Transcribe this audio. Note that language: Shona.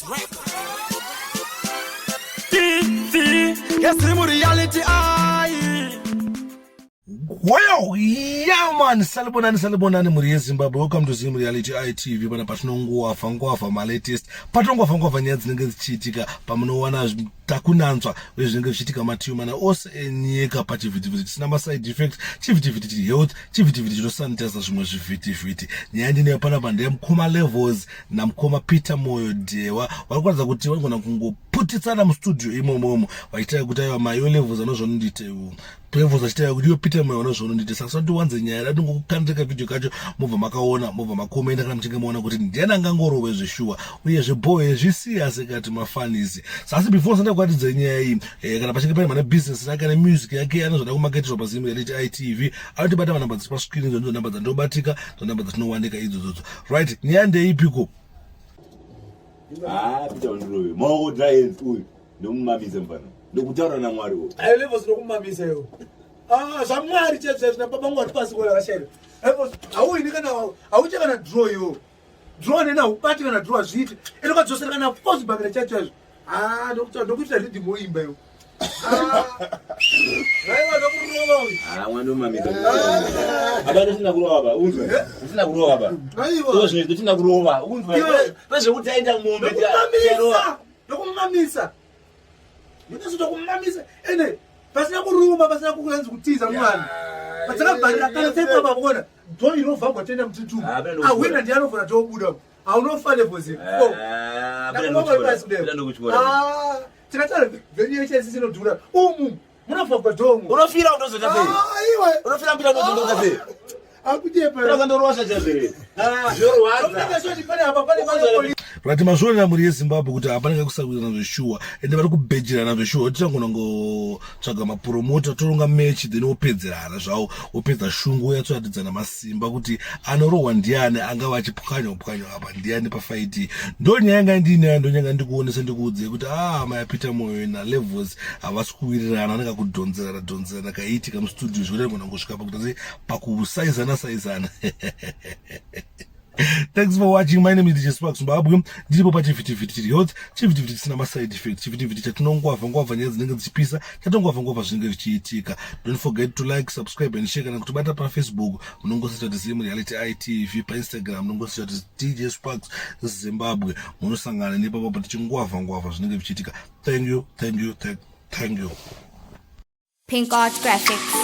Sparks Records. TV, yes, reality eye. Well, yeah man, salibonani salibonani mhuri yeZimbabwe. Welcome to Zim Reality ITV. Pana patinongowafa ngowafa malatest, patinongowafa ngowafa nyaya dzinenge dzichiitika, pamunowana takunanzva uye zvinenge zvichiitika mativi mana ose enyika pachivhitivhiti chisina maside effect, chivhitivhiti chiri health, chivhitivhiti chinosanitiza zvimwe zvivhitivhiti. Nyaya ndinayo panapa ndeyemukoma Levels namukoma Peter Moyo Dhewa, vari kuratidza kuti vanogona kungoputitsana mustudio imomomo, vachiita kuti aiwa mayo Levels anozvanondiita iwo Levels achitaura kuti iwe Peter Moyo unozvaunondiita. Saka satiwanze nyaya datingokukandira kavideo kacho, mobva makaona, mobva makomenda kana muchinge maona kuti ndiani angangorove zveshuwa uyezve boy zvisiyase kati mafanisi. Sasi before sanda kuratidza nyaya iyi, kana pachinge pane mane business rake nemusic yake anozoda kumaketirwa paZim Reality ITV, anotibata manamba dziri pascreen idzo, ndidzo namba dzandobatika, ndo namba dzatinowanika idzodzodzo. Right, nyaya ndeipiko? Ah, Peter undirove. Maoko dry hands uyu. Ndomumamisa mfana. Ndokutaura naMwari uyu. Ayo levels ndokumamisa iwe. Ah, zvaMwari chaizvo chaizvo nababa vangu vari pasi kona vashaira. Levels hauini kana hauite kana draw iwe. Draw nena haubati kana draw hazviiti. Ende ukadzosera kana force bakira chaizvo chaizvo. Ah, ndokuta ndokuita rhythm woimba iwe. Ah. Raiwa ndokurova uyu. Ah, mwana umamisa. Aba ndosina kurova ba, unzwe. Ndosina kurova ba. Aiwa. Iwe zvino ndosina kurova, unzwe. Iwe. Pezvekuti aenda mombe Ndokumamisa. Ndokumamisa. Ndokumamisa. Ende pasina kuruma, pasina kuanzi kutiza mwana. Patakabharira kana sepa mabona. Door inovhagwa toenda mutitubu. Ah, pena ndokutyora. Ahwina ndiye anovhura tobuda. Haunofa levels. Ah, pena ndokutyora. Pena ndokutyora. Ah, tikataura venue yechese inodhura. Umu munovhagwa door umu. Unofira unozoita sei? Ah, iwe. Unofira mpira unozoita sei? Akujepa. Pera kandorosha chaizvo. Ah, zvorwadza. Pane apa pane pane Right, mazvionera mhuri yeZimbabwe kuti hapana kakusawirirana zveshuwa, ende vari kubhejerana zveshuwa. Tichangona ngotsvaga mapromota, toronga match, then wopedzerana zvavo, wopedza shungu, woyatsoratidzana masimba kuti anorohwa ndiani, angava achipwanywa pwanywa apa ndiani pafaiti. Ndo nyaya yanga ndiinayo, ndo nyaya ndikuonese, ndikuudzei kuti ah, maya Peter Moyo naLevels havasi kuwirirana, anenge akudhonzerana dhonzerana kaiitika mustudio zvekuti anogona kungosvika pakuita sei, pakusaizana saizana. Thanks for watching. My name is DJ Sparks Zimbabwe. Ndiripo pachivhitivhiti chiri health, chivhitivhiti chisina maside effect, chivhitivhiti chatinongwavha ngwavha nyaya dzinenge dzichipisa, chatongwavha ngwavha zvinenge zvichiitika. Don't forget to like, subscribe and share. Kana kutibata paFacebook munongosearcha kuti Zim Reality ITV, paInstagram munongosearcha kuti DJ Sparks Zimbabwe. Munosangana nepapo tichingwavha ngwavha zvinenge zvichiitika. Thank you, thank you, thank you. Pink Art Graphics.